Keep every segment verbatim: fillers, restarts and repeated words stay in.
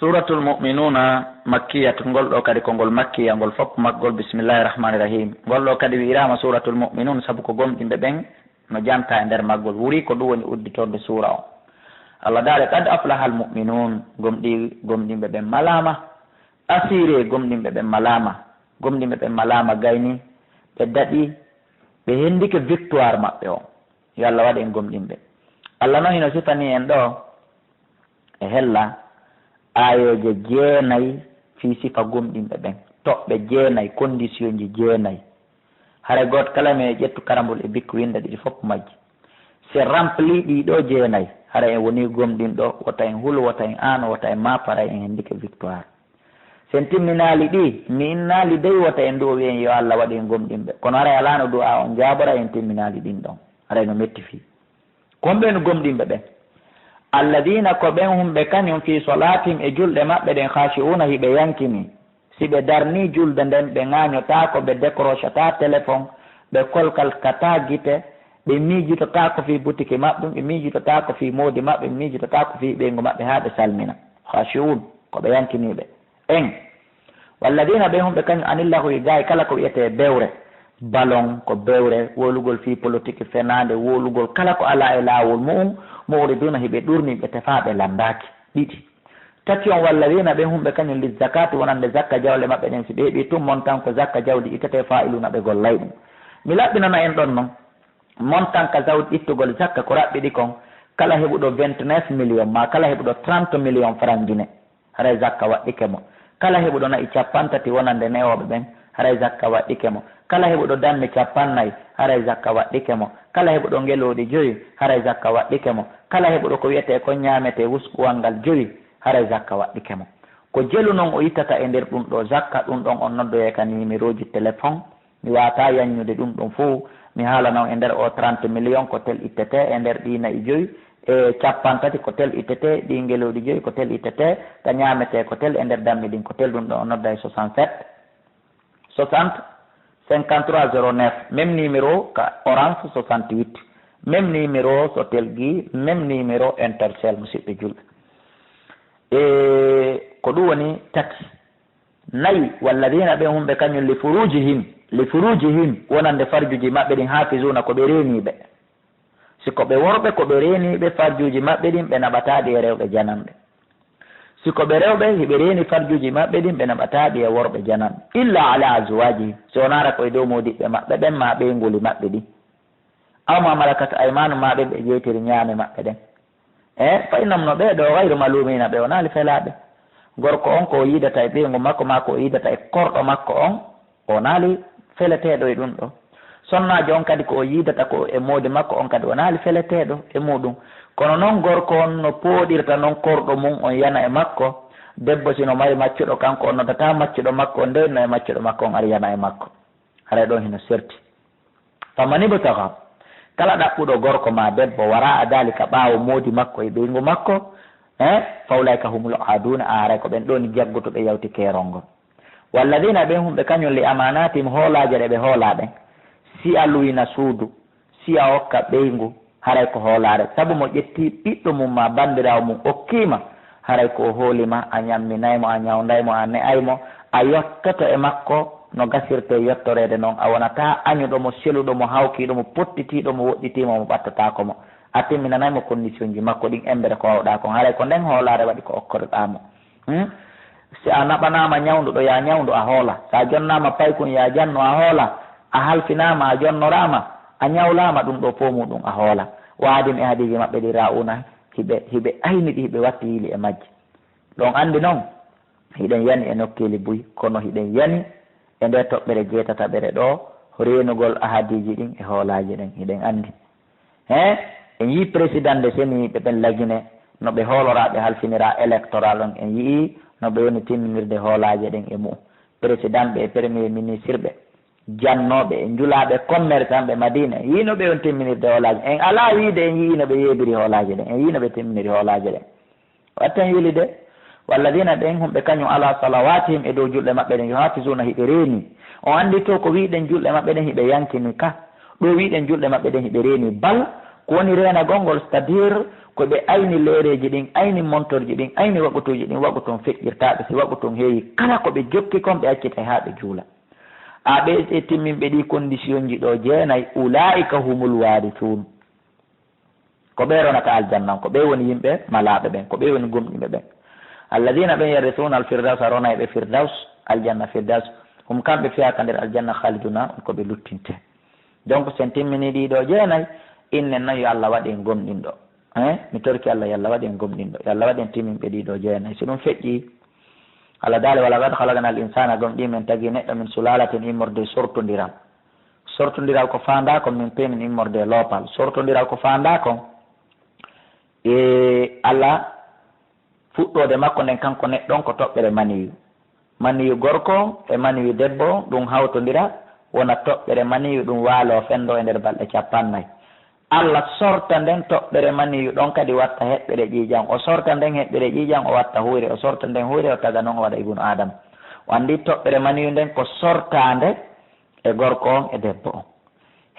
Suratul Mu'minuna makkiyatun, ngol ɗo kadi ko ngol makkiya, ngol fof maggol bismillahi rahmani rahim. Ngol ɗo kadi wi'iraama Suratul Mu'minun sabu ko gomɗinɓe ɓen no janta e nder maggol. Wuri ko ɗum woni udditorde suura on. Allah daali, "Qad aflahal mu'minun", gomɗi-, gomɗinɓe ɓen malaama, asire gomɗinɓe ɓen malaama, gomɗinɓe ɓen malaama gayni, ɓe daɗi, ɓe hendike victoire maɓɓe on. Yo Allah waɗ en gomɗinɓe. Allah non hino sifani en ɗo e hella aayeeje jeenay fii sifa gomɗinɓe ɓen. Toɓɓe jeenay, kondisionji jeenay. Haray gooto kala men e ƴettu karambol e bikku winda ɗiɗi fof majji. Si en rempli ɗii ɗoo jeenay, haray en woni gomɗinɗo, wota en hulu, wota en aano, wota en maap, haray en hendike victoire. Si en timminaali ɗii, mi innaali dey, wota en du'o wi'en yo Allah waɗ en gomɗinɓe. Kono haray alaano du'aa on jaabora en timminaali ɗin ɗon. Haray no metti fii. Ko homɓe no gomɗinɓe ɓen? Alladina, ko ɓen humɓe kañum fii solatihim, e julɗe maɓɓe ɗen, khashi'una, hiɓe yankini. Si ɓe darni julde nden, ɓe ŋaañotaako, ɓe décrochata téléphone, ɓe kolkalkata gite, ɓe miijotaako fii butiki maɓɓe, ɓe miijotaako fii moodi maɓɓe, ɓe miijotaako fii ɓeyngu maɓɓe haa ɓe salmina. Khashi'un, ko ɓe yankiniiɓe. En. Walladina, ɓe humɓe kañum, anil lahwi, gaay kala ko wi'etee bewre. Ballon ko bewre, wowlugol fii politique fenaande, wowlugol kala ko alaa e laawol mu'un, mu'riduna, hiɓe ɗurni, ɓe tefaa, ɓe lanndaaki. Ɗiɗi. Tati on, walladina, ɓe humɓe kañum, lizzakati, wonande zakka jawle maɓɓe ɗen, si ɓe heɓii tun montant ko zakka jawdi ittetee, fa'iluna, ɓe gollay ɗum. Mi laɓɓinana en ɗon non, montant ka zawdi ittugol zakka ko raɓɓiɗi kon, kala heɓuɗo vingt-neuf millions maa kala heɓuɗo trente millions francs Guinée, haray zakka waɗɗike mo. Kala heɓuɗo na'i cappanɗe tati wonande nehooɓe ɓen, haray zakka waɗɗike mo. Kala heɓuɗo damme cappanɗe nayi, haray zakka waɗɗike mo. Kala heɓuɗo ngelooɗi joyi, haray zakka waɗɗike mo. Kala heɓuɗo ko wi'etee kon ñaametee wuskuwal ngal joyi, haray zakka waɗɗike mo. Ko jelu non o ittata e nder ɗum ɗoo zakka, ɗum ɗon on noddoyee ka niimerooji téléphone. Mi waawataa yaññude ɗum ɗon fow. Mi haalana on e nder oo trente millions ko tel ittetee, e nder ɗii na'i joyi, e cappanɗe tati ko tel ittetee, ɗii ngelooɗi joyi ko tel ittetee, ka ñaametee ko tel, e nder dammi ɗin ko tel, ɗum ɗon o nodda e soixante-sept, soixante, cinquante-trois zéro neuf, même numéro ka Orange soixante-huit, même numéro Sotelgi, même numéro Intercell, musidɓe julɓe. E ko ɗum woni tati. Nayi, walladina ɓe humɓe kañum li furujihim, li furujihim, wonande farjuuji maɓɓe ɗin, hafizuna, ko ɓe reeniiɓe. Si ko ɓe worɓe, ko ɓe reeniiɓe farjuuji maɓɓe ɗin, ɓe naɓataa ɗi e rewɓe jananɓe. Si ko ɓe rewɓe, hiɓe reeni farjuuji maɓɓe ɗin, ɓe naɓataa ɗi e worɓe jananɓe. Illa ala azwajihim, si wonaara ko e dow moodiɓɓe maɓɓe ɓen, maa ɓeynguuli maɓɓe ɗin. Aw ma malakat aymanu, maa ɓen ɓe jeytiri ñaame maɓɓe ɗen. E, fa innahum, no ɓee ɗoo, gayru malumiina, ɓe wonaali felaaɓe. Gorko on ko o yiidata e ɓeyngu makko, maa ko o yiidata e korɗo makko on, o wonaali feleteeɗo e ɗum ɗoo. Sonnaajo on kadi ko o yiidata ko e moodi makko on kadi, o wonaali feleteeɗo e muɗum. Kono non gorko on no pooɗirta non korɗo mum on yana e makko, debbo si no mari maccuɗo, kanko on noddata maccuɗo makko on, ndeenno e maccuɗo makko on ari yana e makko. Haray ɗon hino serti. Faman ibtaga, kala ɗaɓɓuɗo gorko maa debbo, wara'a dalika, ɓaawo moodi makko e ɓeyngu makko, eh, fa ulaika humul aaduna, a haray ko ɓen ɗon jaggutuɓe yawti keerol ngol. Walladina, ɓen humɓe kañum, li amanatihim, hoolaaje ɗe ɓe hoolaa ɗen, si a luwina suudu, si a okka ɓeyngu, haray ko hoolaare. Sabu mo ƴetti ɓiɗɗo mum maa banndiraawo mum okkii ma, haray ko o hooli ma, a ñamminay mo, a ñawnday mo, a ne'ay mo, a yottoto e makko no gasirtee yottoreede non. A wonataa añuɗo mo, seluɗo mo, hawkiiɗo mo, pottitiiɗo mo, woɗɗitii mo, mo ɓattataako mo. A timminanay mo kondisionji makko ɗin, embere ko waawɗaa kon. Haray ko nden hoolaare waɗi ko okkorɗaa mo. Hmm? Si a naɓanaama ñawnduɗo, yaa ñawndu a hoola. Si a jonnaama paykun, yaa jannu a hoola. A halfinaama, a jonnoraama, a ñawlaama, ɗum ɗoo fow muuɗum a hoola. Wa adim e hadiiji maɓɓe ɗi ra'una, hiɓe, hiɓe ayni ɗi, hiɓe watti yiili e majji. Ɗon anndi non, hiɗen yani e nokkeeli buy, kono hiɗen yani e nde toɓɓere jeetataɓere ɗoo, reenugol ahadiiji ɗin e hoolaaji ɗin, hiɗen anndi. He, en yii président de seniiɓe ɓen Lagine, no ɓe hooloraa, ɓe halfiniraa électoral on. En yii no ɓe woni timminirde hoolaaje ɗen e mu'un. Président ɓe e premier ministre ɓe, jannooɓe e njulaaɓe, commerçant ɓe Madina, en yii no ɓe woni timminirde hoolaaje. En alaa wiide en yii no ɓe yeebiri hoolaaje ɗen. En yii no ɓe timminiri hoolaaje ɗen. Watten yilide, walladina ɓen humɓe kañum ala salawatihim e dow julɗe maɓɓe ɗen, yuhafizuna hiɓe reeni. On anndi to ko wiɗen julɗe maɓɓe ɗen hiɓe yankini ka. Ɗo wiɗen julɗe maɓɓe ɗen hiɓe reeni. Bal, ko woni reenagol ngol, c'est-à-dire Ko ɓe ayni leereeji ɗin, ayni montorji ɗin, ayni waqutuuji ɗin, waqutu on feƴƴirtaa ɓe. Si waqutu on heewi, kala ko ɓe jokki kon, ɓe accitay haa ɓe juula. A ɓe e timminɓe ɗii kondisiyonji ɗoo jeenay, ulaa'ika humul waarisuun. Ko ɓe ronata aljanna on, ko ɓe woni yimɓe malaaɓe ɓen, ko ɓe woni gomɗinɓe ɓen. Alladina ɓen yarisuuna alfirdawsa, ronay ɓe firdaws, aljanna firdaws. Hum, kamɓe fiyaa ka nder aljanna, khaliduna, on ko ɓe luttinte. Donc, si en timmini ɗii ɗoo jeenay, innen non yo Allah waɗ en gomɗinɗo. Eh? Mi torki Allah, yo Allah waɗ en gomɗinɗo. Yo Allah waɗ en timminɓe ɗii ɗoo jeenay. Si ɗum feƴƴii, Allah daali, "Walaqad khalaqnal insana", gomɗii men tagi neɗɗo min sulalatin, immorde sortondiral. Sortondiral ko faandaa kon, min peenin immorde e loopal. Sortondiral ko faandaa kon, e Allah fuɗɗoode makko nden, kanko neɗɗo on, ko toɓɓere maniyu. Maniyu gorko on e maniyu debbo on, ɗum hawtondira, wona toɓɓere maniyu, ɗum waaloo fenndoo e nder balɗe capannay. Allah sorta nden toɓɓere maniyu ɗon kadi watta heɓɓere ƴiiƴan. O sorta nden heɓɓere ƴiiƴan, o watta huyre. O sorta nden huyre, o taga non, o waɗa ibnu Aadama. O anndi toɓɓere maniyu nden ko sortaande e gorko on e debbo on.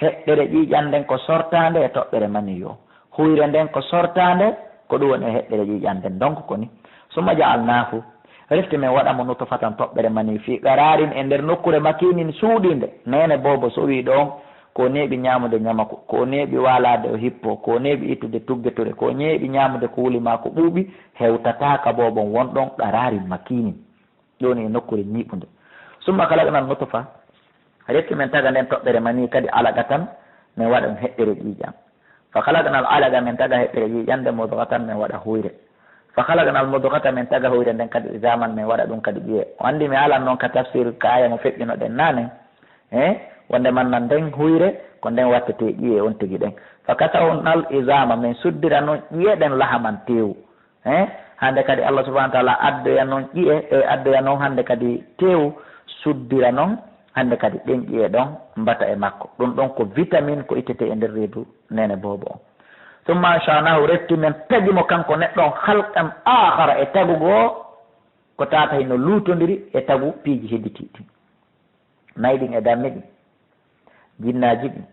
Heɓɓere ƴiiƴan nden ko sortaande e toɓɓere maniyu on. Huyre nden ko sortaande, ko ɗum woni e heɓɓere ƴiiƴan nden. Donc ko ni. Summa ja'alnaahu, refti men waɗa mo nutfatan, toɓɓere maniyu, fii qaraarin, e nder nokkuure makiinin suuɗiinde. Neene boobo so wii ɗoon, ko neeɓi ñaamude ñamaku, ko neeɓi waalaade o hippo, ko neeɓi ittude tuggeture, ko neeɓi ñaamude ko wuli maa ko ɓuuɓi, hewtataa ka boobon won ɗoon qaraarin makiinin. Ɗoon e nokkuure ñiiɓunde. Summa khalaqnal nutfa, refti men taga nden toɓɓere manii kadi alaqatan, men waɗa ɗum heɓɓere ƴiiƴan. Fa khalaqnal alaqa, men taga heɓɓere ƴiiƴan nden mudghatan, men waɗa huyre. Fa khalaqnal mudghata, men taga huyre nden kadi idhaman, men waɗa ɗum kadi ƴiye. O anndi mi alan noon ka tafsir ka aya mo feƴƴunoɗen naane. Eh? Wonde man nan nden huyre, ko nden wattete ƴiye on tigi ɗen. Fa kasawnal idhama, men suddira noon ƴiye ɗen lahaman teewu. Eh? Hande kadi Allah subhanahu wa ta'ala addoya noon ƴiye, e addoya noon hande kadi teewu, suddira noon hande kadi ɗen ƴiye ɗon mbata e makko. Ɗum ɗon ko vitamine ko ittete e nder reedu neene boobo on. Summa ansha'nahu, refti men tagi mo kanko neɗɗo on, khalqan akhara, e tagugo ko tata hino luutondiri e tagu piiji hedditiiɗi. Nayi ɗin e dammi ɗin, jinnaaji ɗin,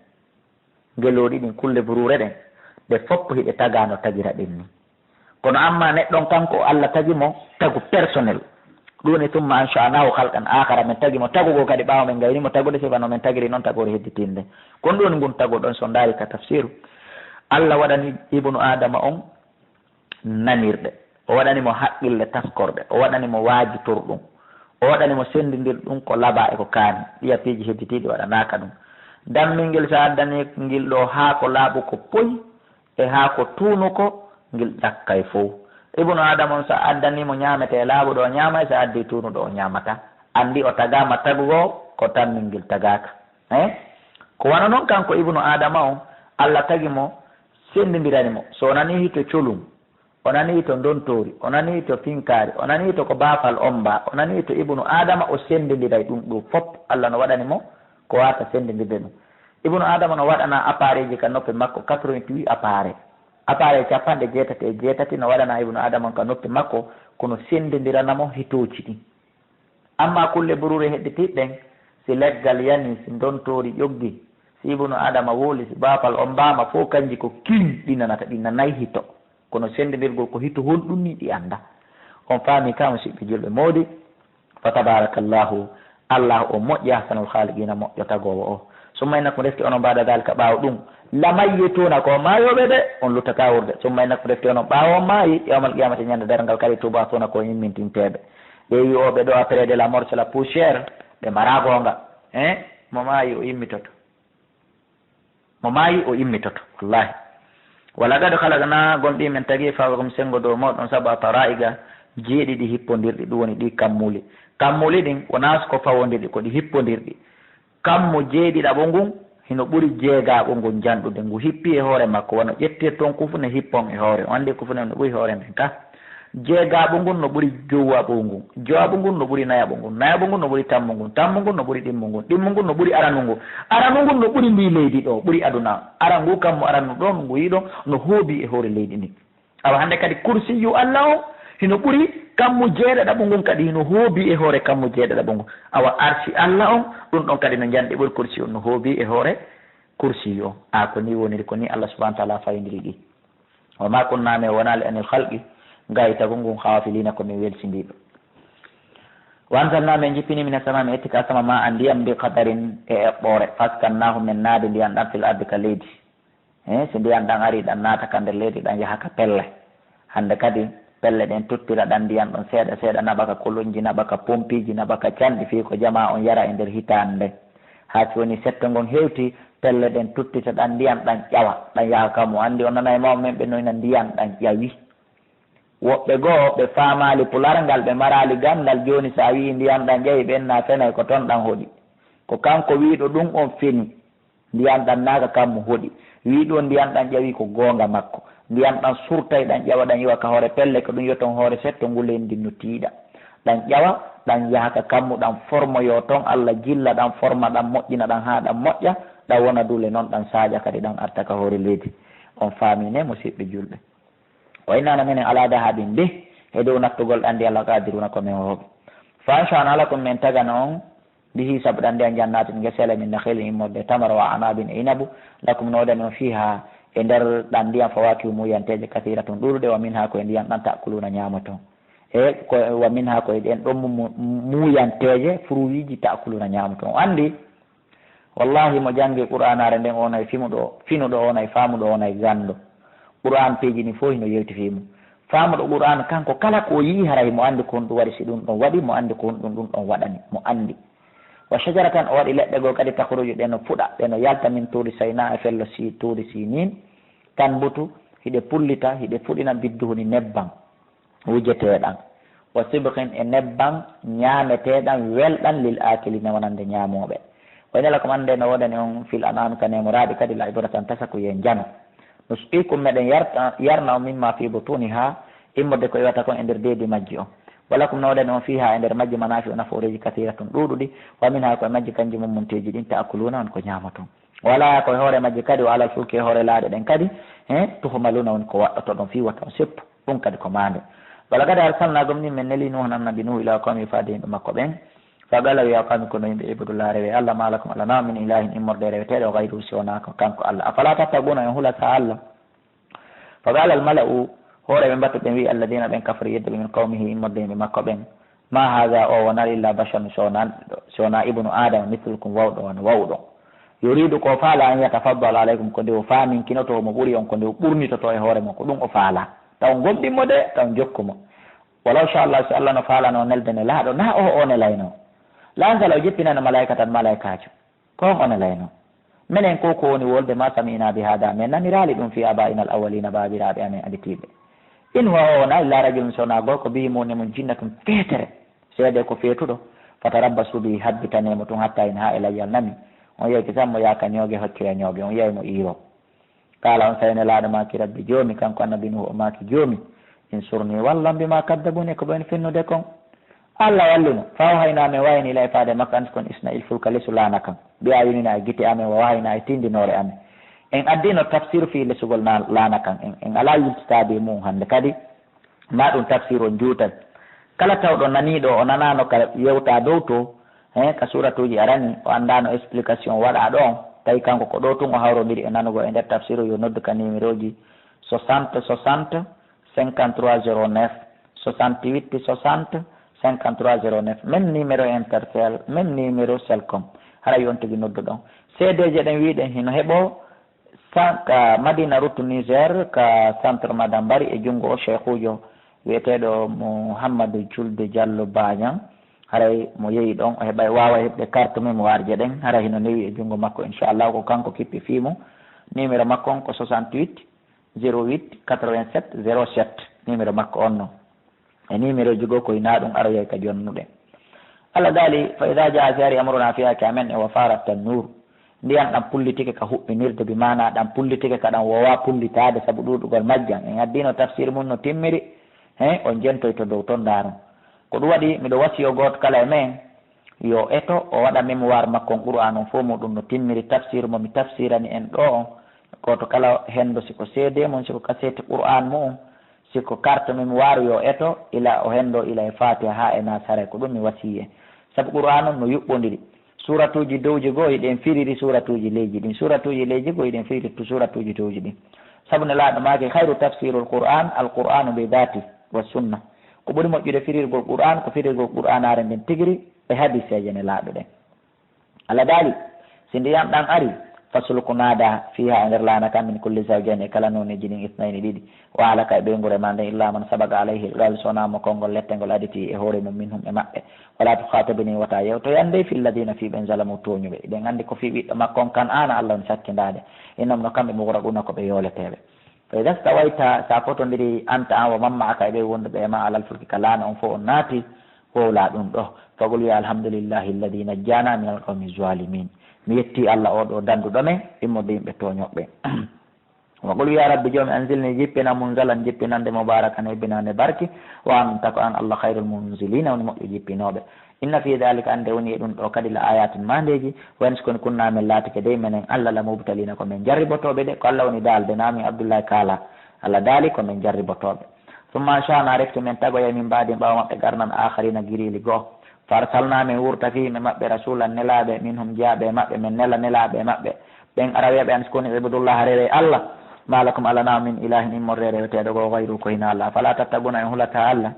ngelooɗi ɗin, kulle buruure ɗen, ɗe fof hiɗe tagaa no tagira ɗen ni. Kono amma neɗɗo on kanko, o Allah tagi mo tagu personnel. Ɗum woni, "Summa ansha'nahu khalqan akhara", men tagi mo tagu goo kadi ɓaawo men gayni mo tagude sifa no men tagiri noon tagoore hedditiinde. Kono ɗum woni ngun tagu ɗon, so ndaari ka tafsiru, Allah waɗani ibnu Adama on nanirɗe, o waɗani mo haqqille taskorɗe, o waɗani mo waajitorɗum, o waɗani mo senndindirɗum ko labaa e ko kaani, ɗiya piiji hedditiiɗi waɗanaaka ɗum. Dammingel, so a addanii ngil ɗoo haa ko laaɓu ko poy, e haa ko tuunuko, ngil ƴakkay fow. Ibnu Aadama on, so a addanii mo ñaametee laaɓuɗo, o ñaamay, so a addii tuunuɗo, o ñaamataa. Anndi o tagaama tagu goo ko dammingel tagaaka. Eh? Ko wano non kanko ibnu Aadama on, Allah tagi mo, senndindirani mo. So o nanii hito colum, o nanii to ndontoori, o nanii to finkaari, o nanii to ko baafal ombaa, o nanii to ibnu Aadama, o senndindiray ɗum ɗoo fof. Allah no waɗani mo ko waata senndindirde ɗum. Ibnu Aadama no waɗanaa appareil ji ka noppi makko, quatre-vingt-huit appareil. Appareil capanɗe jeetati e jeetati no waɗanaa ibnu Aadama on ka noppi makko, kono senndindirana mo hitooji ɗin. Amma kulle buruure hedditiiɗe ɗen, si leggal yanii, si ndontoori ƴoggi, si ibnu Aadama wooli, si baafal ombaama, fof kanji ko kiiñ ɗi nanata, ɗi nanay hito. Kono senndindirgol ko hito honɗum ni ɗi annda. On faami ka, musiɓɓe julɓe moodi? Fa tabarakallahu, Allah o moƴƴi, ahsanul khaliqina, moƴƴo tagoowo o. Summa innakum, refti onon, ba'da dhalika, ɓaawo ɗum, lamayyituna, ko maayooɓe de, on luttataa wuurde. Summa innakum, refti onon, ɓaawo on maayi, yawmal qiyamati, ñande darngal, kadi tub'athuna, ko immintinteeɓe. Ɓe wi'ooɓe ɗo, après de la mort, c'est la poussière, ɓe maraa goonga. Hein? Mo maayi, o immitoto. Mo maayi, o immitoto. Wallahi. Wa laqad khalaqna, gomɗii men tagi, fawqakum, senngo dow mooɗon, sab'a tara'iqa, jeeɗiɗi hippondirɗi, ɗum woni ɗi kammuuli. Kammuuli ɗin, wonaa ko fawondirɗi, ko ɗi hippondirɗi. Kammu jeeɗiɗaɓo ngun, hino ɓuri jeegaɓo ngun janɗude. Ngu hippi e hoore makko, wano ƴettirton kufune hippon e hoore. On anndi kufune no ɓuri hoore nden ka. Jeegaɓo ngun no ɓuri jowaɓo ngun. Jowaɓo ngun no ɓuri nayaɓo ngun. Nayaɓo ngun no ɓuri tammu ngun. Tammu ngun no ɓuri ɗimmu ngun. Ɗimmu ngun no ɓuri aranu ngun. Aranu ngun no ɓuri ndi leydi ɗo, ɓuri aduna. Aran ngu kammu aranu ɗon ngu yiɗo no hoobi e hoore leydi ndi. Awa hannde kadi kursiyu Allah on hino ɓuri kammu jeeɗaɗaɓo ngun, kadi hino hoobi e hoore kammu jeeɗaɗaɓo ngun. Awa arsi Allah on, ɗum ɗon kadi no njanɗi ɓuri kursiyu on no hoobi e hoore kursiyu on. A ko ni woniri, ko ni Allah subhanahu wa ta'ala fayindiri ɗi. Wa ma kunna, min wonaali, anil khalqi, gaytagol ngun, ghafilina, ko min welsindiiɓe. Wa anzalna, min jippini, mina sama, min itti ka sama, ma an, ndiyam, bi qadarin, e eɓɓoore, fa askannahu, min naadi ndiyam ɗam, fil ardi, ka leydi. He, si ndiyam ɗam ari, ɗam naata ka nder leydi, ɗam yaha ka pelle. Hande kadi, pelle ɗen tuttira ɗam ndiyam ɗon seeɗa seeɗa, naɓa ka kolonji, naɓa ka pompiiji, naɓa ka canɗi, fii ko jamaa on yara e nder hitaande nden. Haa si woni setto ngon hewti, pelle ɗen tuttita ɗam ndiyam ɗam ƴawa, ɗam yaha ka mo anndi. On nanay mawɓe men ɓe no wi'ana ndiyam ɗam ƴawi. Woɓɓe goo ɓe faamaali pularngal, ɓe maraali ganndal, jooni si a wi'i ndiyam ɗam ƴawi, ɓen na fenay ko ton ɗam hoɗi. Ko kanko wi'uɗo ɗum on feni. Ndiyam ɗam naaka kammu hoɗi. Wi'i ɗum ndiyam ɗam ƴawi ko goonga makko. Ndiyam ɗam surtay ɗam ƴawa ɗam iwa ka hoore pelle, ko ɗum yoton hoore setto ngu leydi no tiiɗa. Ɗam ƴawa, ɗam yaha ka kammu, ɗam formoyoo ton, Alla jilla ɗam, forma ɗam, moƴƴina ɗam haa ɗam moƴƴa, ɗam wona duule non, ɗam saaƴa kadi, ɗam arta ka hoore leydi. On faamii ne, musiɓɓe julɓe? Wa inna, no minen, ala dahabin bih, e dow nattugol ɗam ndiyam, laqadiruna, ko min wooɓe. Fa ansha'na lakum, min tagana on, bihi, sabu ɗam ndiyam, jannatin, ngeseele, min nakhilin, immorde tamaro, wa anabin, e inabu, lakum, no woodani on, fiha, e nder ɗam ndiyam, fawakihu, muuyanteeje, kathiratun, ɗuuɗuɗe, wa minha, ko e ndiyam ɗam, ta'kuluna, ñaamoton. E ko, wa minha, ko e ɗen ɗon mu-, mu-, muuyanteeje, fruitji, ta'kuluna, ñaamoton. On anndi, wallahi, mo janngi Qur'aanaare nden, o wonay fimuɗo, finuɗo, o wonay faamuɗo, o wonay ganndo. Qur'aan peeji ɗin fof hino yewti fii mum. Faamuɗo Qur'aan kanko kala ko o yi'i, haray mo anndi ko honɗum waɗi si ɗum ɗon waɗi, mo anndi ko honɗum ɗum ɗon waɗani, mo anndi. Wa shajaratan, o waɗi leɗɗe goo kadi, takhruju, ɗe no fuɗa, ɗe no yalta, min tuuri Saynaa, e fello si, tuuri Siniin, tanbutu, hiɗe pullita, hiɗe fuɗina, bidduhuni, nebbam wujeteeɗam, wa sibghin, e nebbam ñaameteeɗam welɗam, lil aakiliina, wonande ñaamooɓe. Wa inna lakum, annde no woodani on, fil an'aami, ka neemoraaɗi kadi, la ibratan, tasakuye njano. Nusqikum, meɗen yarta, yarna on, mimma fi butuniha, immorde ko iwata kon e nder deedi majji on. Wa lakum, no woodani on, fiha, e nder majji, manafi'u, nafooreeji, kathiratun, ɗuuɗuɗi, wa minha, ko e majji kanji mummunteeji ɗin, ta'kuluna, on ko ñaamoton. Wala, ko e hoore majji kadi, wa alal fulki, e hoore laaɗe ɗen kadi, he, tuhmaluna, woni ko waɗɗotoɗon fii wata on seppu. Ɗum kadi ko maande. Wa laqad arsalna, gomɗin min neli, Nuuhan, annabi Nuuhu, ila qawmihi, faade yimɓe makko ɓen. Fa qala, wi, ya qawmi, ko no yimɓe, ibudu, laa, rewe Alla, ma lakum, alaa, min ilahin, immorde reweteeɗo, gayruhu, si wonaa ko kanko Alla. Afala tattaquna, on hulata Alla? Fa qala al mala'u, hooreeɓe mbatu ɓen wi, alladina, ɓen, kafaru, yedduɓe, min qawmihi, immorde yimɓe makko ɓen, ma haza, o wonaa, illa basharun, si wonaa, si wonaa ibnu Adama, mislukum, wawɗo wano wawɗo. Yuridu, ko o faala, an yatafaddala alaykum, ko nde o faaminkinoto mo ɓuri on, ko nde o ɓurnitoto e hoore mon, ko ɗum o faala. Taw gomɗin mo de, taw jokku mo. Walaw sha Allah, si Allah no faalano nelde nelaaɗo, na o o nelayno. La anzala, o jippinano malaikatan, malaikaajo. Ko on o nelayno. Menen ko, ko woni wolde, ma sami'na bi hada, min naniraali ɗum, fi aba'ina al awwalina, baabiraaɓe amen aditiiɓe. In huwa, o wonaa, illa rajulun, si wonaa gorko, bihi, mo woni e mum, jinnatun, feetere. Seede ko feetuɗo. Fatarabbasu bihi, habbitane mo tun, hatta in, haa e layyal nami. On yewti sammo yaaka ñooge, hoccoya ñooge, on yawi mo iiro. Qaala, on saa'i nelaaɗo maaki, rabbi, joomi, kanko annabi Nuuhu, o maaki, joomi, insurni, wallam, bima kaddabuni, ko ɓen fennude kon. Allah walli mo. Fa awhayna, min wahayni, ilayhi, faade makko, an kon, isna'il fulka, lesu laana kan, bi a'yunina, e gite amen, wa wahyina, e tindinoore amen. En addino tafsir fii lesugol na-, laana kan. En, en alaa yiltitaade e mum hannde kadi. Ma ɗum tafsir on juutay. Kala tawɗo naniiɗo, o nanaano ka yewtaa dow to, he, ka suuratuuji arani, o anndaano explication waɗaa ɗo on, tawi kanko ko ɗo tun o hawrondiri e nanugol e nder tafsiru, yo noddu ka numéroji soixante soixante cinquante-trois zéro neuf, soixante-huit soixante cinquante-trois zéro neuf, même numéro Intercell, même numéro Celcom, hara yo on tigi noddu ɗon. C D ji ɗen wiiɗen hino heɓoo, Sa-, ka Madina Route Niger, ka centre Madam Bari, e junngo o sheikhuujo wi'eteeɗo Mouhamadou Julde Diallo Bañang. Haray mo yehi ɗon, o heɓay, waaway heɓde carte mémoire je ɗen. Haray hino newi e junngo makko, inchallah, ko kanko kippi fii mum. Numéro makko on ko soixante-huit zéro huit quatre-vingt-sept zéro sept. Numéro makko on non. E numéroji goo, ko hinaa ɗum aroyay ka jonnuɗen. Allah daali, fa idaa jaa, si ari, amrunaa, fiyake amen, e wa faarat tannuur. Ndiyan ɗan pullitike ka huɓɓinirde, bi maanaa ɗan pullitike ka ɗan woowaa pullitaade sabu ɗuuɗugol majjan. En addiino tafsir mun no timmiri, he, on jentoyto dow ton ndaaron. Ko ɗum waɗi, miɗo wasiyoo gooto kala e men, yo eto, o waɗa mémoire makko on, Qur'aan on fof muɗum no timmiri, tafsir mo mi tafsirani en ɗoo on. Gooto kala hendo, si ko C D mum, si ko kaseeti Qur'aan mu'um, si ko carte mémoire, yo eto, ila o hendo, ila e Faatiha haa e Naas, haray ko ɗum mi wasiyii en. Sabu Qur'aan on no yuɓɓondiri. Suuratuuji dowji goo, hiɗen firiri suuratuuji leyji ɗin. Suuratuuji leyji goo, hiɗen firiri tu-, suuratuuji dowji ɗin. Sabu Nelaaɗo maaki, "Khayru tafsirul Qur'an al Qur'anu bi dhati wa sunna." Ko ɓuri moƴƴude firirgol Qur'an ko firirgol Qur'anaare nden tigiri e hadiseeje Nelaaɗo ɗen. Allah daali, "Si ndiyam ɗam ari, fasluku naada fiha e nder laana kan min kulli zawjayni e kala nooneeji ɗin isnayni ɗiɗi, wa alaka e ɓeynguure ma nden illa man sabaqa alayhi alqawl so wonaa mo konngol lette ngol aditi e hoore mum minhum e maɓɓe. Wala tukhatibni wata yewtoyam dey fi alladhina fii ɓen zalamu tooñuɓe." Hiɗen anndi ko fii ɓiɗɗo makko on Kan'aana Allah on sakkindaade. Innahum no kamɓe mughraquna ko ɓe yooleteeɓe. Fa idha stawayta, sa fotondiri anta an wa man ma'aka e ɓe wonduɓe e ma alal fulki ka laana on fof on naati, wowla ɗum ɗo. Faqul wiya alhamdulillahi alladhi najjana min alqawmi zalimin. Mi yetti Allah o ɗo danduɗo men immorde yimɓe tooñoɓɓe. Wa qul wiya rabbi joomi anzilni jippina munzalan jippinande mubarakan hebbinande barki wa anta ko an Allah khairul munzilina woni moƴƴo jippinoɓe. Inna fi dhalika, annde woni e ɗum ɗo kadi, la ayatin, maandeeji, wa in so koni kunna, men laatike dey menen Allah, la mubtalina, ko men jarribotooɓe de. Ko Allah woni daalde, na min Abdullahi kaala. Allah daali ko men jarribotooɓe. Summa ansha'na, refti men tagoya, min baadi, ɓaawo maɓɓe, qarnan akharina, giriili goo. Fa arsalna, men wurta, fihim, e maɓɓe, rasulan, nelaaɓe, minhum, jeyaaɓe e maɓɓe, men nela nelaaɓe e maɓɓe. Ɓen ara wiya ɓe, an so koni, ubudullaha, rewe Allah. Ma lakum, alana on, min ilahin, immorde reweteeɗo goo, gayru, ko hinaa Allah. Afala tattaquna, en hulataa Allah.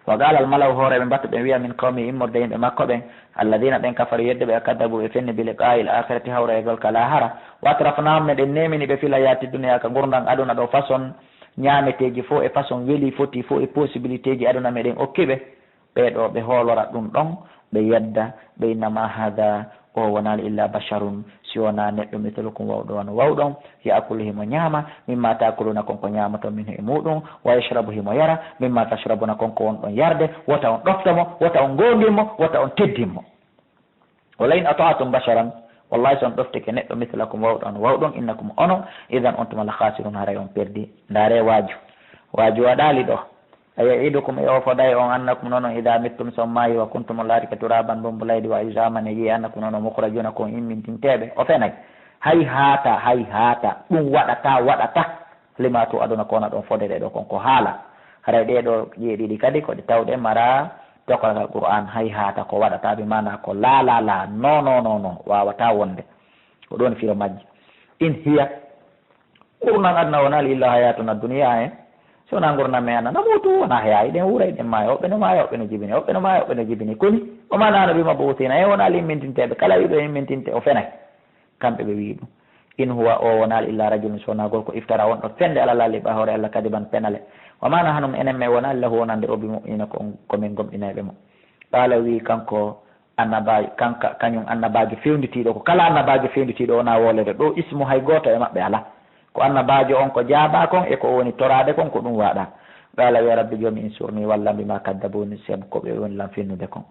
Wa qala al mala'u, hooreeɓe mbatu ɓen wiya, min qawmi, immorde yimɓe makko ɓen, alladhina, ɓen kafaru, yedduɓe, wa kaddabu, ɓe fenni, bi liqa'i al akhirati, hawra e gol kala lahara. Wa atrafnahum, meɗen neemini ɓe, fil hayati dunya, ka ngurndan aduna ɗo, façon ñaameteeji fof e façon weli foti fof e possibilité ji aduna meɗen okki ɓe. Ɓee ɗoo ɓe hoolora ɗum ɗon, ɓe yedda, ɓe, innama hadha, o wonaali illa basharun, si wonaa neɗɗo, mithlukum, wawɗo wano wawɗon, ya'kulu, himo ñaama, mimma ta'kuluna, kon ko ñaamoton, minhu, e muuɗum, wa yashrabu, himo yara, mimma tashrabuna, kon ko wonɗon yarde, wota on ɗofto mo, wota on goongin mo, wota on teddin mo. Wa la in ata'tum basharan, wallahi, si on ɗoftike neɗɗo, mithlakum, wawɗo wano wawɗon, innakum, onon, idhan, on tuma, la khasirun, haray on perdi. Ndaaree waaju. Waaju waɗaali ɗoo. Aya'idukum, e o foday on, annakum, non on, idha mittum, si on maayi, wa kuntum, on laatike, turaban, mbumbu leydi, wa izaman, e yi'e, annakum, non on, mukhrajuna, ko on immintinteeɓe? O fenay. Hay haata, hay haata. Ɗum waɗataa, waɗataa. Lima tu'aduna, ko wona ɗon fodere ɗoo kon ko haala. Haray ɗee ɗoo ƴi'e ɗiɗi kadi ko ɗe tawɗe maraa tokoral Qur'an. Hay haata, ko waɗataa, bi maana ko laa, laa, laa, non, non, non, non, waawataa wonde. Ko ɗum woni firo majji. In hiya, ngurndan aduna wonaali illa hayatuna dunya, en. Si wonaa ngurndan men aduna, namutu, wonaa heya, hiɗen wuura, hiɗen maaya, woɓɓe no maaya, woɓɓe no jibini, woɓɓe no maaya, woɓɓe no jibini. Koni, wa ma nahnu bi mab'uthina, en wonaali immintinteeɓe, kala wi'uɗo immintinteeɓe, o fenay. Kamɓe ɓe wi'i ɗum. In huwa, o wonaali illa rajulun, si wonaa gorko, iftara, on ɗo fende, ala Laahi, ɓa hoore Allah, kadiban, penale. Wa ma nahnu, enen men wonaali, lahu, wonande o, bi mu'minina, ko, ko men gomɗinayɓe mo. Qala, wi'i kanko, Annabaajo, kanka, kañum annabaajo fewnditiiɗo, ko kala annabaajo fewnditiiɗo wonaa wooleede ɗoo ismu hay gooto e maɓɓe alaa. Ko annabaajo on ko jaabaa kon e ko o woni toraade kon, ko ɗum waɗaa. Qaala, wiya, Rabbi Joomi, insurni, wallam, bima kaddabuni, sabu ko ɓe woni lan finnude kon.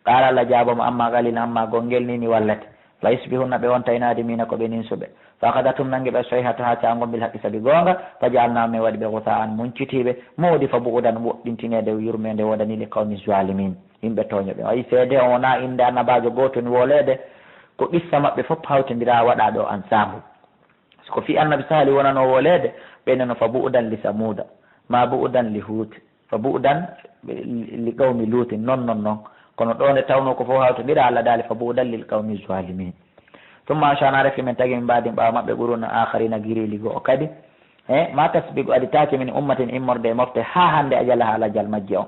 Qaala, Allah jaaboo mo, amma qalilan, amma gongel nii mi wallete. La yusbihunna, ɓe wontay nadimina, ko ɓe ninsuɓe. Fa akhadathum, nangi ɓe soyhatu haa caangol bil haqqi sabi goonga, fa ja'alnahum, men waɗi ɓe ghutha'an muncitiiɓe, moodi fa bu'udan woɗɗintineede yurmeende woodanii li qawmi zalimin, yimɓe tooñuɓe. Ayi seede on wonaa innde annabaajo gooto ni wooleede, ko qissa maɓɓe fof hawtindiraa waɗaa ɗo ensemble. So ko fii annabi Saali wonanoo wooleede, ɓe neno fa bu'udan li Samuuda, ma bu'udan li Huut, fa bu'udan li qawmi Luutin, non, non, non. Kono ɗo nde tawnoo ko fof hawtondira, Allah daali fa bu'udan lil qawmi zalimin. Summa ansha'na, refti men tagi min ba'dihim ɓaawo maɓɓe quruna akharina giriili go'o kadi. E ma tasbiqu aditaake min ummatin immorde e mofte haa hannde ajalaha lajal majje on.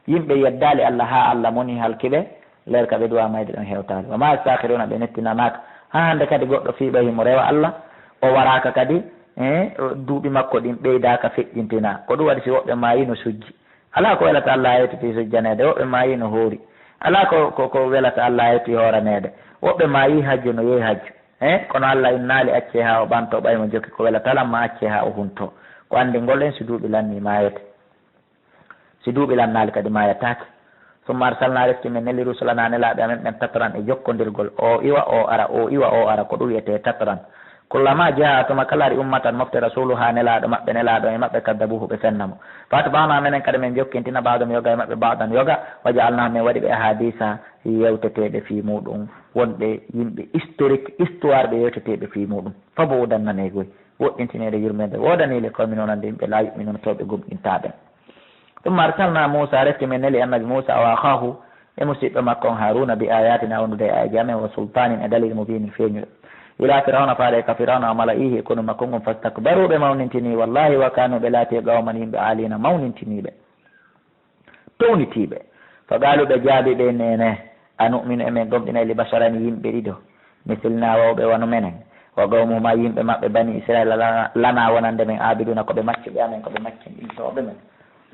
Yimɓe yeddaali Allah haa Allah moni halki ɓe, leer ka ɓe duwa mayde ɗon hewtaali. Wa ma yastakhiruna ɓe nettinanaaka. Haa hannde kadi goɗɗo fii ɓay himo rewa Allah, o waraaka kadi, e duuɓi makko ɗin ɓeydaaka feƴƴintinaa. Ko ɗum waɗi si woɓɓe maayi no sujji. Alaa ko welata Allah a yewtitii sujjaneede, woɓɓe maayii no hoori. Alaa ko, ko, ko welata Allah a yewtii hooraneede. Woɓɓe maayii hajju no yehi hajju. He, kono Allah innaali accee haa o ɓantoo ɓay mo jokki ko welata lan ma accee haa o huntoo. Ko anndingol en si duuɓi lannii maayete. Si duuɓi lannaali kadi maayataake. Summa arsalnaa refti men neli rusulanaa nelaaɓe amen ɓen tatran e jokkondirgol. O iwa o ara, o iwa o ara, ko ɗum wiyetee tatran. Kullamaa jaa'a tuma kala ari ummatan mofte rasuuluhaa nelaaɗo maɓɓe, nelaaɗo e maɓɓe kaddabuuhu ɓe fenna mo. Fa atba'naa menen kadi men jokkintina ba'dahum yoga e maɓɓe ba'dan yoga, wa ja'alnaahum men waɗi ɓe ahadisa yewteteeɓe fii muuɗum, wonɓe yimɓe historique, histoire ɓe yewteteeɓe fii muuɗum. Fa bu'udan nanee goy, woɗɗintineede yurmeende woodanii li qawmin wonande yimɓe laa yu'minuuna tawɓe gomɗintaa ɓen. Summa arsalnaa Muusaa refti men neli annabi Muusaa wa akhaahu e musiɗɗo makko on Haaruuna bi aayaatinaa wondude e aayeeji amen wa sultaanin e dalil mubiinin feeñuɗo. Ila Firawna, faade ka Firawna, wa mala'ihi, e konu makko ngun, fastakbaru, ɓe mawnintini, wallahi, wa kanu, ɓe laati, qawman, yimɓe, alina, mawnintiniiɓe, townitiiɓe. Fa qalu, ɓe jaabi ɓe, nene, anu'minu, emen gomɗinay, li basharayni, yimɓe ɗiɗo, misilna, wawɓe wano menen, wa qawmuhuma, yimɓe maɓɓe, bani Israila, lana, lana, wonande men, abiduna, ko ɓe maccuɓe amen, ko ɓe maccin ɗin sooɓe men,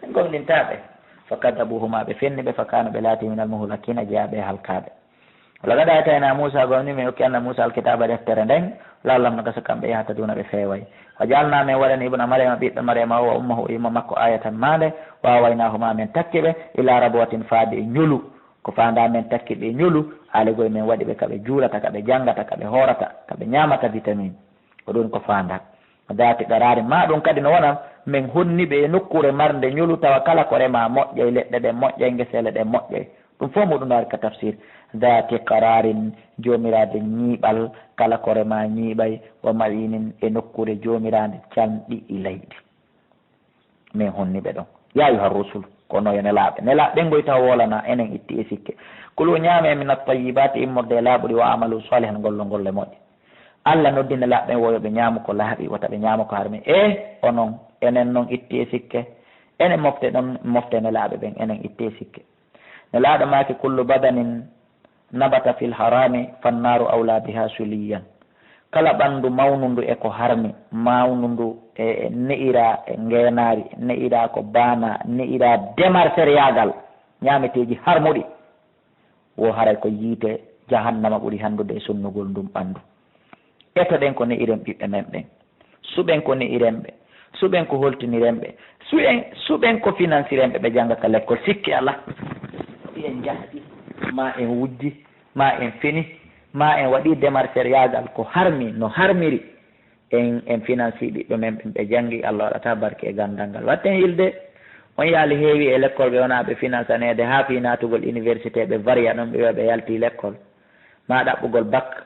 en gomɗintaa ɓe. Fa kadabuhuma, ɓe fenni ɓe, fa kanu, ɓe laati, minal muhlakina, jeyaaɓe e halkaaɓe. Walaqad aatayna Muusa, gomni men okki Annabi Muusa alkitaaba, deftere nden, la'allahum, no gasa kamɓe, yahtaduna, ɓe feeway. Wa ja'alna, men waɗani, ibna Maryama, ɓiɓɓe Maryama o, wa ummahu, e yumma makko, ayatan, maande, wa awaynahuma, men takki ɓe, ila rabwatin, faade e ñolu. Ko faandaa men takki ɓe e ñolu, alegol men waɗi ɓe ka ɓe juulata, ka ɓe janngata, ka ɓe hoorata, ka ɓe ñaamata vitamine. Ko ɗun ko faandaa. Daati qararin, ma ɗun kadi no wona men honni ɓe e nokkuure marnde ñolu, tawa kala ko remaa moƴƴay, leɗɗe ɗen moƴƴay, ngeseele ɗen moƴƴay. Ɗun fow muɗun no ari ka tafsir. Daati qararin, joomiraade ñiiɓal, kala ko remaa ñiiɓay, wa ma'inin, e nokkuure joomiraande canɗi ilayɗi. Men honni ɓe ɗon. Ya ayyuhar rusul, ko onon yo nelaaɓe. Nelaaɓe ɓen ngoy taw wolana, enen itti e sikke. Kulu, ñaame, min at-tayyibati, immorde e laaɓuɗi, wa amalu salihan, ngollo golle moƴƴe. Alla noddi nelaaɓe ɓen wo yo ɓe ñaamu ko laaɓi, wota ɓe ñaama ko harmi. E onon, enen non itti e sikke. Enen mofte ɗon, mofte nelaaɓe ɓen, enen itti e sikke. Nelaaɗo maaki, kullu badanin nabata fil harami, fannaaru awla biha suliyan. Kala ɓanndu mawnundu e ko harmi, mawnundu e, e ne'ira e ngeenaari, ne'ira ko baana, ne'ira demarseriyaagal, ñaameteeji harmuɗi, wo haray ko yiite jahannama ɓuri hanndude e sonnugol ndun ɓanndu. Etoɗen ko ne'iren ɓiɓɓe men ɓen. Suɓen ko ne'iren ɓe. Suɓen ko holtiniren ɓe. Suɓen, suɓen ko finansiren ɓe, ɓe jannga ka lekkol. Sikke alaa. Ɗi en njahdi, ma en wujji, ma en fini, ma en waɗi demarseriyaagal ko harmi, no harmiri. En, en finansi ɓiɓɓe men ɓen, ɓe janngi, Allah waɗata barke e ganndal ngal. Watten yilde, on yaali heewi e lekkol ɓe wonaa ɓe finansaneede haa fii naatugol université, ɓe variya ɗon, ɓe wi'a ɓe yalti lekkol. Ma ɗaɓɓugol bac,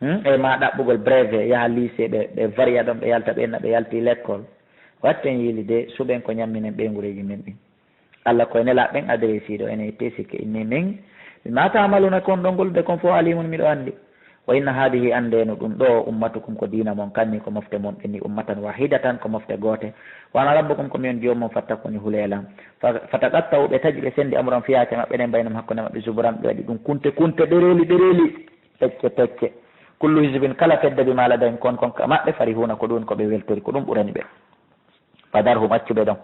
Hmm? E ma ɗaɓɓugol brevet, yaha lycée, ɓe, ɓe variya ɗon, ɓe yalta, ɓe inna ɓe yalti lekkol. Watten yiili de, suɓen ko ñamminen ɓeynguureeji men ɗin. Allah koye nelaaɓe ɓen adresiiɗo, enen itte sikke inni min, bima ta'maluna, kon ɗon gollude kon fow alimun, miɗo anndi. Wa inna haadihi, anndee no ɗum ɗoo, ummatukum, ko diina mon, kanni ko mofte mon ɗen ni, ummatan wahidatan, ko mofte goote. Wa ana rabbukum, ko mi on joomi mon, fattakuni, hulee lan. Fa, fataqatta'u, ɓe taƴi, ɓe senndi, amrahum, fiyaaji maɓɓe ɗen, baynahum, hakkunde maɓɓe, zuburan, ɓe waɗi ɗum kunte kunte, ɗereeli ɗereeli. Pecce pecce. Kullu hizbin, kala fedde, bima ladayhim, kon kon ka maɓɓe, farihuna, ko ɗum ko ɓe weltori, ko ɗum ɓurani ɓe. Fadarhum, accu ɓe ɗon.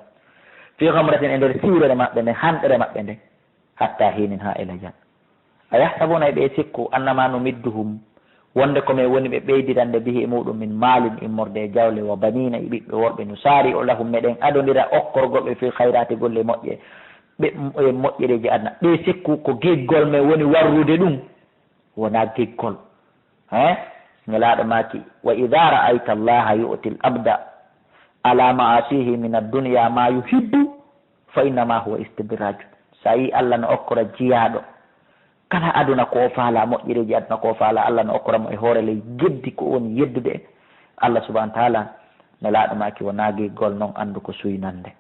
Fi ghamratin, e nder siwrere maɓɓe nden, hanɗere maɓɓe nden. Hatta hinin, haa ila jan. Ayahsabuna, e ɓe sikku, annama numidduhum, wonde ko men woni ɓe ɓeydirande, bihi, e muɗum, min maalin, immorde e jawle, wa banina, e ɓiɓɓe worɓe, nusari'u lahum, meɗen adondira okkorgo ɓe, fil khayrati, golle moƴƴe, ɓe, e moƴƴereeji aduna. Ɓe sikku ko giggol men woni warrude ɗum. Wonaa giggol. He? Nelaaɗo maaki, wa idha ra'ayta Allaha yu'ti al-abda ala ma'asihi min ad-dunya ma yuhibbu, fa innama huwa istidraj. So a yii Allah no okkora jiyaaɗo kala aduna ko o faala, moƴƴereeji aduna ko o faala, Allah no okkora mo e hoore ley geddi ko woni yeddude en Allah subhanahu wa ta'ala. Nelaaɗo maaki, wonaa giggol, non anndu ko suynande.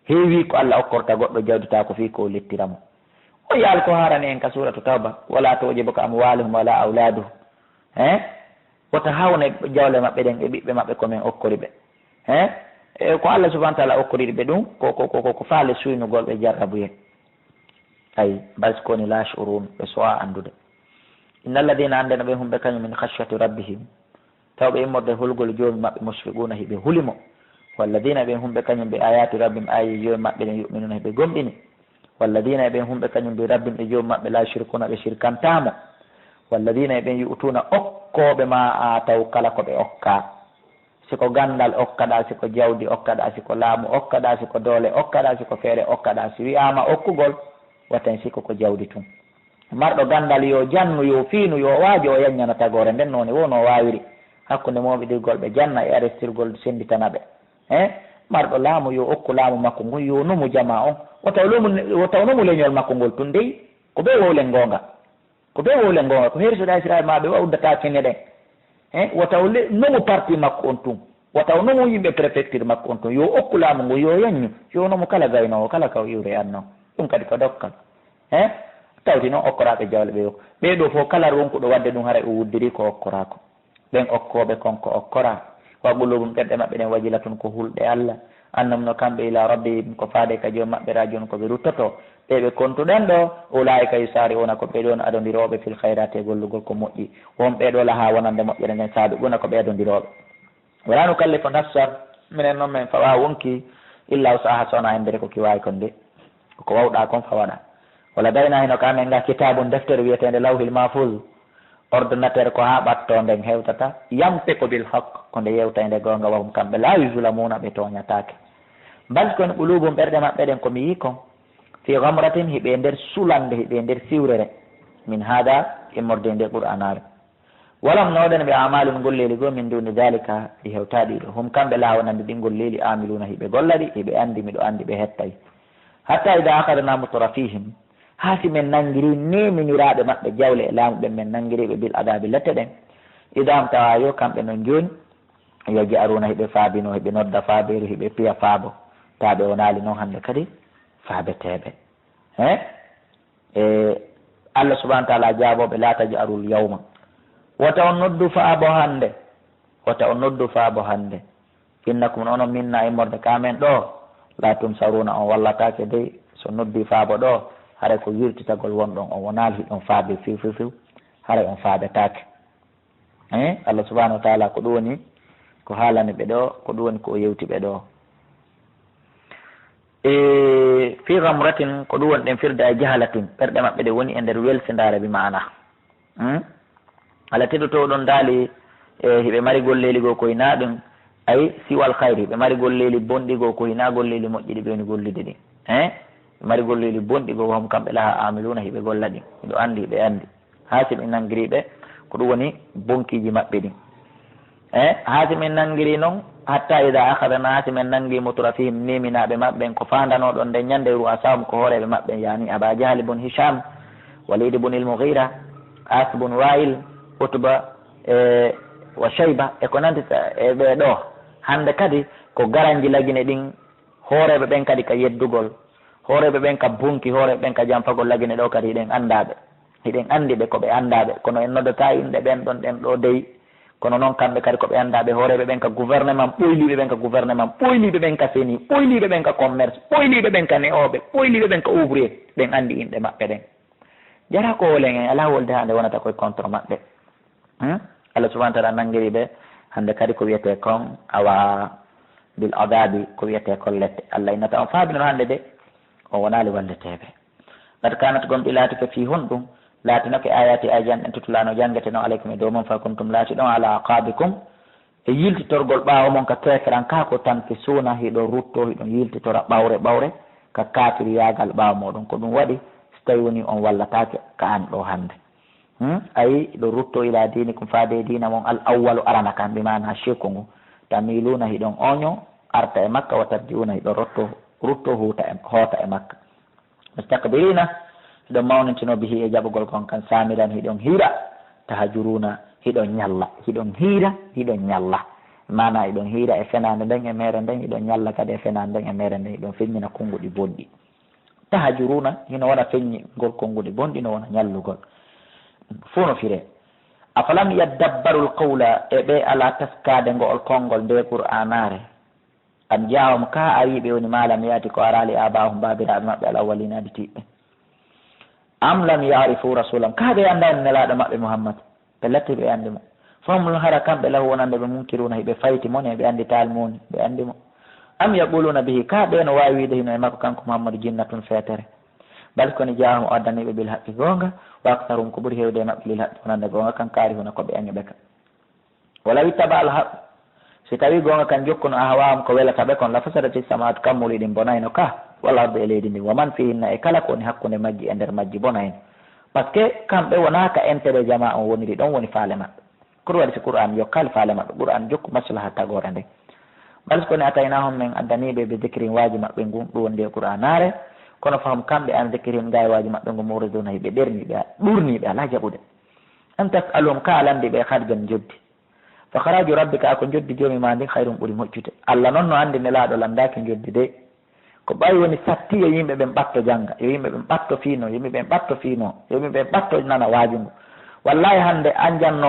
Heewi ko Allah okkorta goɗɗo jawdi, tawa ko fii ko o lettira mo. O yaal ko harani en ka suuratu Tawba, "Wala tu'jibuka amwaluhum wala awladuhum." He? Wota hawne jawle maɓɓe ɗen e ɓiɓɓe maɓɓe ko men okkori ɓe. He? E ko Allah subhanahu wa ta'ala okkoriri ɓe ɗum, ko, ko, ko, ko, ko faale suynugol ɓe jarrabuye. Ay, bal si ko woni la yash'urun, ɓe so'a anndude. Innal ladina, anndeno ɓe, hum ɓe kañum, min khashyati rabbihim, taw ɓe immorde hulgol Joomi maɓɓe, mushfiquna, hiɓe huli mo. Walladina, ɓen hum ɓe kañum ɓe, ayati rabbihim, aayeeji Joomi maɓɓe ɗen, yu'minuna, hiɓe gomɗini. Walladina, ɓen hum ɓe kañum bi rabbihim, e Joomi maɓɓe, la yushrikuna, ɓe shirkantaa mo. Walladina, ɓen yu'tuna, okkooɓe ma aataw, kala ko ɓe okkaa. Si ko ganndal okkaɗaa, si ko jawdi okkaɗaa, si ko laamu okkaɗaa, si ko doole okkaɗaa, si ko feere okkaɗaa, si wi'aama okkugol, waten sikku ko jawdi tun. Marɗo ganndal yo jannu, yo fiinu, yo waajo, o yaññana tagoore nden, no woni wo no waawiri. Hakkunde mooɓidirgol ɓe janna e arestirgol sennditana ɓe. He? Marɗo laamu yo okku laamu makko ngun, yo numu jamaa on. Wota o lumu, wota o numu leñol makko ngol tun dey. Ko bee wowlen goonga. Ko bee wowlen goonga. Ko hersuɗaa Israayil maa ɓe o uddataa kene ɗen. He? Wota o le-, numu parti makko on tun. Wata o numu yimɓe préfecture makko on tun, yo okku laamu ngun, yo yaññu, yo numu kala gaynoowo, kala ka o iwri e aduna on. Ɗum kadi ko dokkal. He? Tawti noon okkoraaɓe jawle ɓe yoh. Ɓee ɗoo fof kala ronkuɗo waɗde ɗum haray o wuddiri ko okkoraa ko. Ɓen okkooɓe kon ko okkoraa. Wa quluubun ɓerɗe maɓɓe ɗen wajilatun ko hulɗe Alla. Annahum no kamɓe ilaa rabbihim ko faade ka joom maɓɓe raaji'uun ko ɓe ruttotoo. Ɓee ɓe kontuɗen ɗoo, ulaa'ika yusaari'uuna ko ɓee ɗoon adondirooɓe fil khayraati e gollugol ko moƴƴi. Won ɓee ɗoo lahaa wonande moƴƴere nden saabiquuna ko ɓe adondirooɓe. Walaa nukallifu nafsan, minen noon men fawaa wonkii, illaa wus'ahaa so wonaa hembere ko ki waawi kon de. Ko wawɗaa kon fa waɗa. Wala daynaa hino ka amen ga kitaabun deftere wiyeteende lawhil mahfuz, ordinateur ko haa ɓattoo nden hewtata, yantiqu bil haqq, ko nde yewta e nde goonga, wa hum kamɓe laa yuzlamuuna ɓe tooñataake. Bal kono quluubum ɓerɗe maɓɓe ɗen ko mi yii kon, fii ghamratin hiɓe e nder sulande, hiɓe e nder siwrere, min haada immorde e nde qur'aanaare. Walam no waɗani ɓe amalun golleeli goo min duni dalika ɗi hewtaa ɗiɗo. Hum kamɓe laa wonande ɗin golleeli aamiluuna hiɓe golla ɗi, hiɓe anndi miɗo anndi ɓe hettay. Hatta ida akhadna mutrafihim, haa si men nanngiri neeminiraaɓe maɓɓe jawle e laamu ɓen, men nanngiri ɓe bil adabi lette ɗen. Ida hum tawa yo kamɓe non jooni, yaj'aruna hiɓe faabino, hiɓe nodda faabeeru, hiɓe piya faabo. Taa ɓe wonaali non hannde kadi faabeteeɓe. He? E Allah subhanahu wa taala jaabooɓe, "La taj'arul yawma." Wota on noddu faabo hannde. Wota on noddu faabo hannde. Innakum, onon minna immorde ka men ɗoo. La tunsaruna, on wallataake dey. So noddi faabo ɗoo, haray ko wirtitagol wonɗon, on wonaali hiɗon faabe fiw, fiw, fiw. Haray on faabetaake. Eh, Allah subhanahu wa taala ko ɗum woni ko haalani ɓe ɗoo, ko ɗum woni ko o yewti ɓe ɗoo. E fi ghamratin, ko ɗum woni ɗen firde ay jahalatin, ɓerɗe maɓɓe ɗe woni e nder welsindaare bi maana. Hmm? Ala teddotoo ɗon daali, e hiɓe mari golleeli goo ko hinaa ɗum, ay siwal khayri, hiɓe mari golleeli bonɗi goo ko hinaa golleeli moƴƴi ɗi ɓe woni gollude ɗin. Eh? Hiɓe mari golleeli bonɗi goo, hum kamɓe laha amiluna, hiɓe golla ɗin. Miɗo anndi, hiɓe anndi. Haa si min nanngiri ɓe, ko ɗum woni bonkiiji maɓɓe ɗin. E, haa si min nanngiri non, hatta ida akhadna, haa si min nanngi mutrafihim, neeminaaɓe maɓɓe ɓen, ko faandanoo ɗon nden ñannde, ru'asaahum, ko hooreeɓe maɓɓe, yani Aba Jahal bun Hisham, Walid bun il Mughira, As bun Wa'il, Utba, e, wa Shayba, e ko nanndi e ɓee ɗoo. Hannde kadi ko garanji Lagine ɗin, hooreeɓe ɓen kadi ka yeddugol, hooreeɓe ɓen ka bunki, hooreeɓe ɓen ka janfagol Lagine ɗoo kadi hiɗen anndaa ɓe. Hiɗen anndi ɓe ko ɓe anndaa ɓe, kono en noddataa inɗe ɓen ɗon ɗen ɗoo dey. Kono non kamɓe kadi ko ɓe anndaa ɓe, hooreeɓe ɓen ka gouvernement, ɓoyliiɓe ɓen ka gouvernement, ɓoyliiɓe ɓen ka C N I, ɓoyliiɓe ɓen ka commerce, ɓoyliiɓe ɓen ka ne'ooɓe, ɓoyliiɓe ɓen ka ouvrier, ɓen anndi inɗe maɓɓe ɗen. Jaraa ko hoolen en, alaa wolde haa nde wonata koye contre maɓɓe. Hmm? Allah subhanahu wa taala nanngiri ɓe hannde kadi ko wiyetee kon, awa, bil adabi, ko wiyetee kon lette. Allah innata on faabinor hannde de, on wonaali walleteeɓe. Qad kanat, gomɗi laatike, fii honɗum, laatinoke, ayati, ayaaji an ɗen, tutla, no janngeteno, alaykum, e dow mon, fa kuntum, laatiɗon, ala aqabikum, e yiltitorgol ɓaawo mon, ka keeferankaaku, tankisuuna, hiɗon ruttoo, hiɗon yiltitora ɓawre ɓawre ka kaafiriyaagal ɓaawo mooɗon. Ko ɗum waɗi, si tawii wonii on wallataake ka an ɗoo hannde. Hmm? Ay, hiɗon ruttoo, ila dinikum, faade e diina mon, al awwalu, arana kan, bi maana sheeku ngu. Tamiluuna, hiɗon ooñoo, arta e makka, wa tarji'uuna, hiɗon rotto, ruttoo, huuta e, hoota e makka. Mustakbirina, hiɗon mawnintinoo, bihi, e jaɓugol kon kan, samiran, hiɗon hiira, tahajuruna, hiɗon ñalla, hiɗon hiira, hiɗon ñalla. Maana hiɗon hiira e fenaande nden e meere nden, hiɗon ñalla kadi e fenaande nden e meere nden, hiɗon feññina konnguɗi bonɗi. Tahajuruna, hino wona feññingol konnguɗi bonɗi, no wona ñallugol. Fuu no firee. Afalam yaddabbarul qawla, e ɓe alaa taskaade ngo'ol konngol nde Qur'aanaare. Am jaahum, kaa arii ɓe woni, maa lam yaati, ko araali, aabaahum, baabiraaɓe maɓɓe, al awwaliina, aditiiɓe. Am lam yaarifu rasuulahum, kaa ɓe anndaani nelaaɗo maɓɓe Muhammad, ɓe latti ɓe anndi mo. Fahum, hara kamɓe, lahu, wonande ɓe, munkiruuna, hiɓe fayti mo ne, ɓe annditaali mo woni, ɓe anndi mo. Am yaquluuna bihi, kaa ɓe no waawi wiide hino e makko kanko Muhammad jinnatun, feetere. Bal, kono, jaahum, o addanii ɓe, bil haqqi, goonga, wa aktharuhum, ko ɓuri heewde e maɓɓe, lil haqqi, wonande goonga kan, kaarihuuna, ko ɓe añuɓe ka. Walaw ittaba al haqq, si tawii goonga kan jokkuno, ahwaahum, ko welata ɓe kon, la fasadati samawaatu, kammuuli ɗin bonayno ka, wal ardu, e leydi ndin, wa man fihinna, e kala ko woni hakkunde majji e nder majji bonayno. Parce que kamɓe wonaa ka intérêt jamaa on woniri, ɗon woni faale maɓɓe. Ko ɗum waɗi si Qur'aan yokkaali faale maɓɓe, Qur'aan jokku maslaha tagoore nden. Bal, kono, ataynaahum, men addanii ɓe, bi dikrin, waaji maɓɓe ngun, ɗum woni nde Qur'aanaare, kono, fahum, kamɓe, an dikrihim, ngaay waaji maɓɓe ngun, mu'riduuna, hiɓe ɗerniiɓe, ɗurniiɓe, alaa jaɓude. Am tas'aluhum, kaa a lanndii ɓe, kharjan, njoɓdi. Fa kharaaju rabbika, ko njoɓdi Joomi maa ndin, khayrun, ɓuri moƴƴude. Alla non no anndi Nelaaɗo lanndaaki njoɓdi de. Ko ɓay woni satti yo yimɓe ɓen ɓatto jannga, yo yimɓe ɓen ɓatto fiino, yo yimɓe ɓen ɓatto fiino, yo yimɓe ɓen ɓatto nana waajungu. Wallaahi hannde an janno